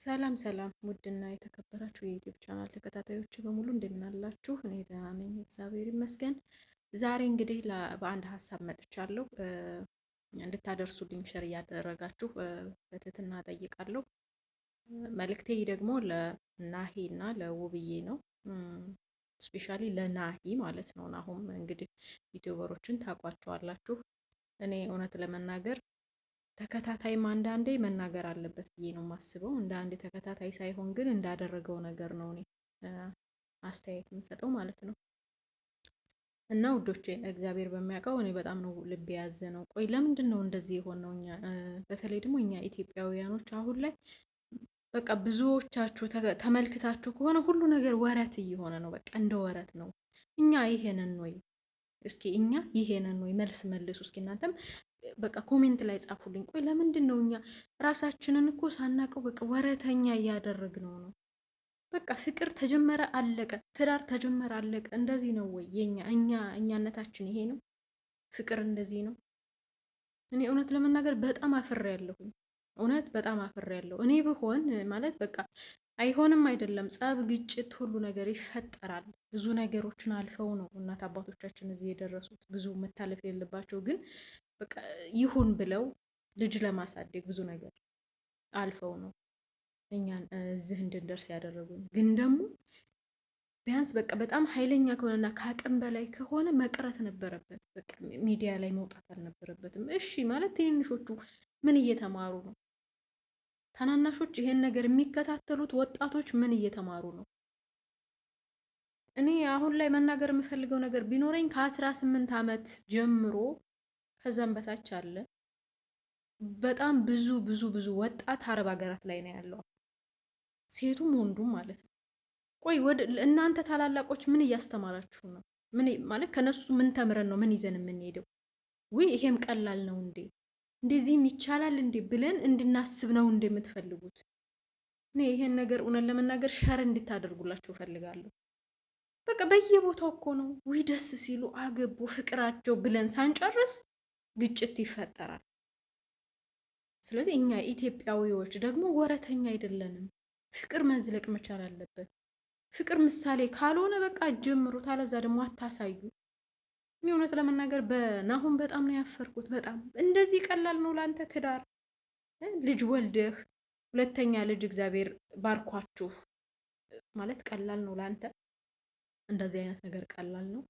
ሰላም ሰላም ውድና የተከበራችሁ የ YouTube channel ተከታታዮች በሙሉ እንደምን አላችሁ? እኔ ደህና ነኝ፣ እግዚአብሔር ይመስገን። ዛሬ እንግዲህ በአንድ ሀሳብ መጥቻለሁ። እንድታደርሱልኝ share እያደረጋችሁ በትህትና ጠይቃለሁ። መልእክቴ ደግሞ ለናሂ እና ለውብዬ ነው። Specially ለናሂ ማለት ነው። ናሁም እንግዲህ YouTuber ኦችን ታውቋቸዋላችሁ። እኔ እውነት ለመናገር ተከታታይም አንዳንዴ መናገር አለበት ብዬ ነው የማስበው። እንደ አንድ ተከታታይ ሳይሆን ግን እንዳደረገው ነገር ነው እኔ አስተያየት የምሰጠው ማለት ነው። እና ውዶቼ እግዚአብሔር በሚያውቀው እኔ በጣም ነው ልብ የያዘ ነው። ቆይ ለምንድን ነው እንደዚህ የሆነው? እኛ በተለይ ደግሞ እኛ ኢትዮጵያውያኖች አሁን ላይ በቃ ብዙዎቻችሁ ተመልክታችሁ ከሆነ ሁሉ ነገር ወረት እየሆነ ነው። በቃ እንደ ወረት ነው። እኛ ይሄንን ወይ እስኪ እኛ ይሄንን ወይ መልስ መልሱ እስኪ እናንተም በቃ comment ላይ ጻፉልኝ። ቆይ ለምንድን ነው እኛ ራሳችንን እኮ ሳናውቀው በቃ ወረተኛ እያደረግነው ነው? በቃ ፍቅር ተጀመረ አለቀ፣ ትዳር ተጀመረ አለቀ። እንደዚህ ነው ወይ የኛ እኛ እኛነታችን ይሄ ነው? ፍቅር እንደዚህ ነው? እኔ እውነት ለመናገር በጣም አፍሬያለሁኝ። እውነት በጣም አፍሬያለሁ። እኔ ብሆን ማለት በቃ አይሆንም አይደለም፣ ጸብ፣ ግጭት፣ ሁሉ ነገር ይፈጠራል። ብዙ ነገሮችን አልፈው ነው እናት አባቶቻችን እዚህ የደረሱት። ብዙ መታለፍ የሌለባቸው ግን በቃ ይሁን ብለው ልጅ ለማሳደግ ብዙ ነገር አልፈው ነው እኛን እዚህ እንድንደርስ ያደረጉን። ግን ደግሞ ቢያንስ በቃ በጣም ኃይለኛ ከሆነና ከአቅም በላይ ከሆነ መቅረት ነበረበት። በቃ ሚዲያ ላይ መውጣት አልነበረበትም። እሺ ማለት ትንንሾቹ ምን እየተማሩ ነው? ታናናሾች ይሄን ነገር የሚከታተሉት ወጣቶች ምን እየተማሩ ነው? እኔ አሁን ላይ መናገር የምፈልገው ነገር ቢኖረኝ ከ18 ዓመት ጀምሮ ከዛም በታች አለ በጣም ብዙ ብዙ ብዙ ወጣት አረብ ሀገራት ላይ ነው ያለው፣ ሴቱም ወንዱም ማለት ነው። ቆይ ወደ እናንተ ታላላቆች ምን እያስተማራችሁ ነው? ምን ማለት ከነሱ ምን ተምረን ነው ምን ይዘን የምንሄደው? ውይ ይሄም ቀላል ነው እንዴ እንደዚህም ይቻላል እንዴ ብለን እንድናስብ ነው እንደምትፈልጉት? እኔ ይሄን ነገር እውነት ለመናገር share እንድታደርጉላቸው እፈልጋለሁ። በቃ በየቦታው እኮ ነው ውይ ደስ ሲሉ አገቡ ፍቅራቸው ብለን ሳንጨርስ ግጭት ይፈጠራል። ስለዚህ እኛ ኢትዮጵያዊዎች ደግሞ ወረተኛ አይደለንም። ፍቅር መዝለቅ መቻል አለበት። ፍቅር ምሳሌ ካልሆነ በቃ ጀምሩት፣ አለዛ ደግሞ አታሳዩ። እኔ እውነት ለመናገር በናሁን በጣም ነው ያፈርኩት። በጣም እንደዚህ ቀላል ነው ለአንተ ትዳር፣ ልጅ ወልደህ ሁለተኛ ልጅ እግዚአብሔር ባርኳችሁ ማለት ቀላል ነው ለአንተ? እንደዚህ አይነት ነገር ቀላል ነው?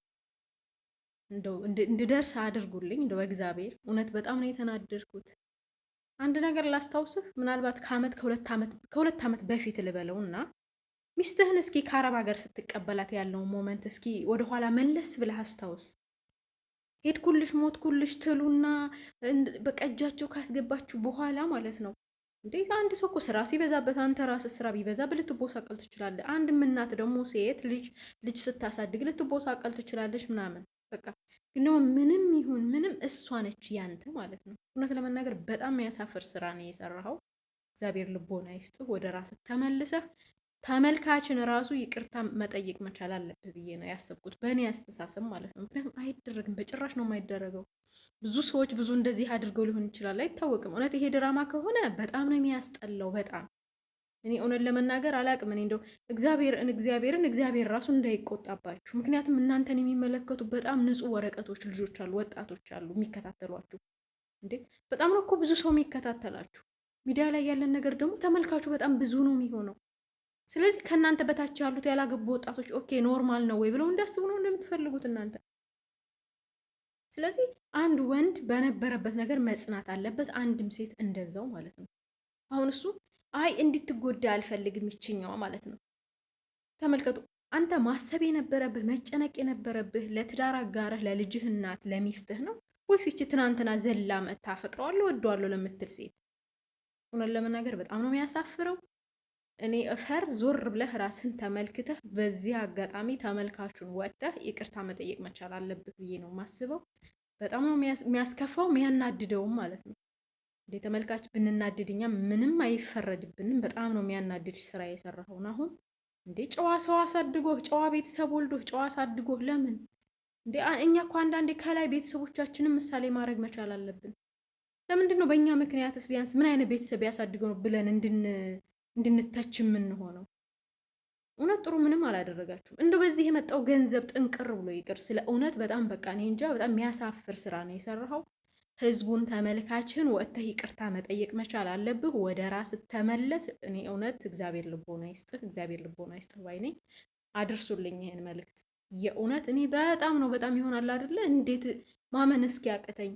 እንደው እንድደርስ አድርጉልኝ እንደው እግዚአብሔር እውነት በጣም ነው የተናደድኩት። አንድ ነገር ላስታውስህ፣ ምናልባት ከአመት ከ2 ዓመት በፊት ልበለው እና ሚስትህን እስኪ ከአረብ ሀገር ስትቀበላት ያለውን moment እስኪ ወደኋላ መለስ ብለህ አስታውስ። ሄድኩልሽ ሞትኩልሽ ትሉና በቃ እጃቸው ካስገባችሁ በኋላ ማለት ነው እንዴ አንድ ሰው እኮ ስራ ሲበዛበት አንተ ራስህ ስራ ቢበዛብህ ልትቦሳቀል ትችላለህ። አንድም እናት ደግሞ ሴት ልጅ ልጅ ስታሳድግ ልትቦሳቀል ትችላለች ምናምን በቃ ግን ደግሞ ምንም ይሁን ምንም እሷ ነች ያንተ ማለት ነው። እውነት ለመናገር በጣም የሚያሳፍር ስራ ነው የሰራኸው። እግዚአብሔር ልቦና ይስጥህ። ወደ ራስህ ተመልሰህ ተመልካችን ራሱ ይቅርታ መጠየቅ መቻል አለብህ ብዬ ነው ያሰብኩት፣ በእኔ አስተሳሰብ ማለት ነው። ምክንያቱም አይደረግም፣ በጭራሽ ነው የማይደረገው። ብዙ ሰዎች ብዙ እንደዚህ አድርገው ሊሆን ይችላል፣ አይታወቅም። እውነት ይሄ ድራማ ከሆነ በጣም ነው የሚያስጠላው። በጣም እኔ እውነት ለመናገር አላቅም። እኔ እንደው እግዚአብሔርን እግዚአብሔርን እግዚአብሔር ራሱ እንዳይቆጣባችሁ። ምክንያቱም እናንተን የሚመለከቱ በጣም ንጹህ ወረቀቶች ልጆች አሉ፣ ወጣቶች አሉ የሚከታተሏችሁ። እንዴ በጣም ነው እኮ ብዙ ሰው የሚከታተላችሁ። ሚዲያ ላይ ያለን ነገር ደግሞ ተመልካቹ በጣም ብዙ ነው የሚሆነው። ስለዚህ ከእናንተ በታች ያሉት ያላገቡ ወጣቶች okay normal ነው ወይ ብለው እንዲያስቡ ነው እንደምትፈልጉት እናንተ። ስለዚህ አንድ ወንድ በነበረበት ነገር መጽናት አለበት፣ አንድም ሴት እንደዛው ማለት ነው። አሁን እሱ አይ እንድትጎዳ አልፈልግም ይችኛዋ ማለት ነው። ተመልከቱ፣ አንተ ማሰብ የነበረብህ መጨነቅ የነበረብህ ለትዳር አጋርህ ለልጅህ እናት ለሚስትህ ነው ወይስ ይቺ ትናንትና ዘላ መታ አፈቅረዋለሁ ወደዋለሁ ለምትል ሴት? እውነት ለመናገር በጣም ነው የሚያሳፍረው። እኔ እፈር ዞር ብለህ ራስህን ተመልክተህ በዚህ አጋጣሚ ተመልካቹን ወጥተህ ይቅርታ መጠየቅ መቻል አለብህ ብዬ ነው የማስበው። በጣም ነው የሚያስከፋው የሚያናድደውም ማለት ነው። እንደ ተመልካች ብንናድድ እኛ ምንም አይፈረድብንም። በጣም ነው የሚያናድድ ስራ የሰራኸውን። አሁን እንዴ ጨዋ ሰው አሳድጎህ ጨዋ ቤተሰብ ወልዶህ ጨዋ አሳድጎህ ለምን እንዴ? እኛ እኮ አንዳንዴ ከላይ ቤተሰቦቻችንን ምሳሌ ማድረግ መቻል አለብን። ለምንድን ነው በእኛ ምክንያትስ ቢያንስ ምን አይነት ቤተሰብ ያሳድገው ነው ብለን እንድንተች የምንሆነው? እውነት ጥሩ ምንም አላደረጋችሁም። እንደው በዚህ የመጣው ገንዘብ ጥንቅር ብሎ ይቅር። ስለ እውነት በጣም በቃ እኔ እንጃ፣ በጣም የሚያሳፍር ስራ ነው የሰራኸው። ህዝቡን ተመልካችን ወጥተህ ይቅርታ መጠየቅ መቻል አለብህ። ወደ ራስ ተመለስ። እኔ እውነት እግዚአብሔር ልቦና ይስጥህ፣ እግዚአብሔር ልቦና ይስጥህ ባይ ነኝ። አድርሱልኝ ይህን መልእክት። የእውነት እኔ በጣም ነው በጣም ይሆናል አይደለ? እንዴት ማመን እስኪያቅተኝ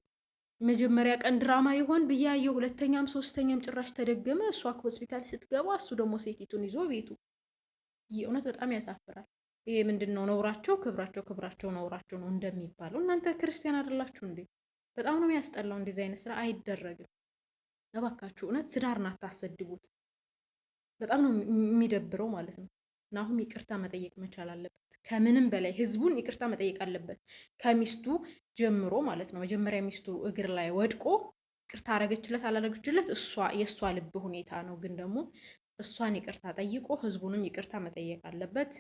መጀመሪያ ቀን ድራማ ይሆን ብያየሁ፣ ሁለተኛም ሶስተኛም ጭራሽ ተደገመ። እሷ ከሆስፒታል ስትገባ እሱ ደግሞ ሴቲቱን ይዞ ቤቱ። የእውነት በጣም ያሳፍራል። ይሄ ምንድን ነው? ነውራቸው ክብራቸው፣ ክብራቸው ነውራቸው ነው እንደሚባለው። እናንተ ክርስቲያን አይደላችሁ እንዴ? በጣም ነው የሚያስጠላው። እንደዚህ አይነት ስራ አይደረግም። እባካችሁ እውነት ትዳርን አታሰድቡት። በጣም ነው የሚደብረው ማለት ነው። ናሁም ይቅርታ መጠየቅ መቻል አለበት። ከምንም በላይ ህዝቡን ይቅርታ መጠየቅ አለበት። ከሚስቱ ጀምሮ ማለት ነው። መጀመሪያ ሚስቱ እግር ላይ ወድቆ ይቅርታ አረገችለት አላረገችለት እሷ የእሷ ልብ ሁኔታ ነው። ግን ደግሞ እሷን ይቅርታ ጠይቆ ህዝቡንም ይቅርታ መጠየቅ አለበት።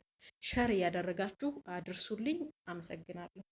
share እያደረጋችሁ አድርሱልኝ። አመሰግናለሁ።